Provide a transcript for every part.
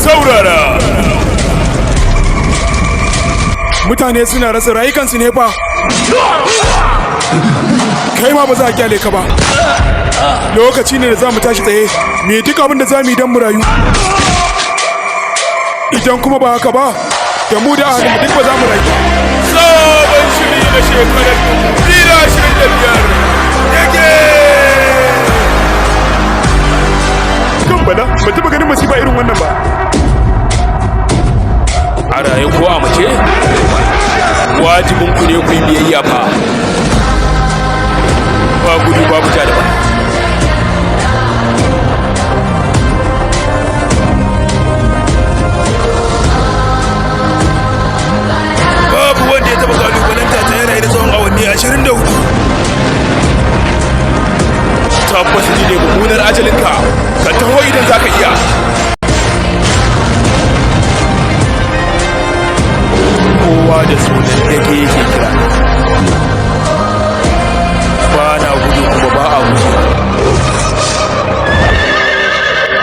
Saurara. Mutane suna rasa rayukansu ne fa. Kai ma ba za a kyale ka ba. Lokaci ne da za mu tashi tsaye, mu yi duk abin da za mu yi don mu rayu. Idan kuma ba haka ba, da mu da ahalinmu duk ba za mu rayu ba. Sabon shiri na shekarar 2025. Yake! Kan bala, ba taɓa ganin masifa irin wannan ba. A raye ko a mace, wajibin ku ne ku yi biyayya fa. Ba gudu, babu ja da baya. Babu wanda ya taɓa kalubalanta ta yanayi na tsawon awanni 24. Tabbas ni ne mummunar ajalinka, ka taho idan za ka iya. Kowa da sunan dage yake kira. Ba na gudu kuma ba a gudu.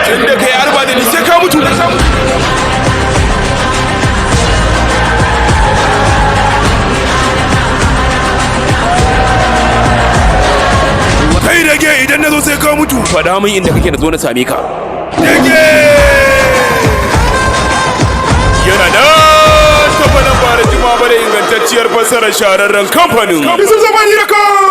Tun da kai arba da ni, sai ka mutu. Kai rage, idan na zo sai ka mutu. Faɗa min inda kake na zo na same ka. Dage! Yana nan tafa nan ba da jima ba da ingantacciyar fassarar shahararren kamfanin. Yusuf Zamani Record!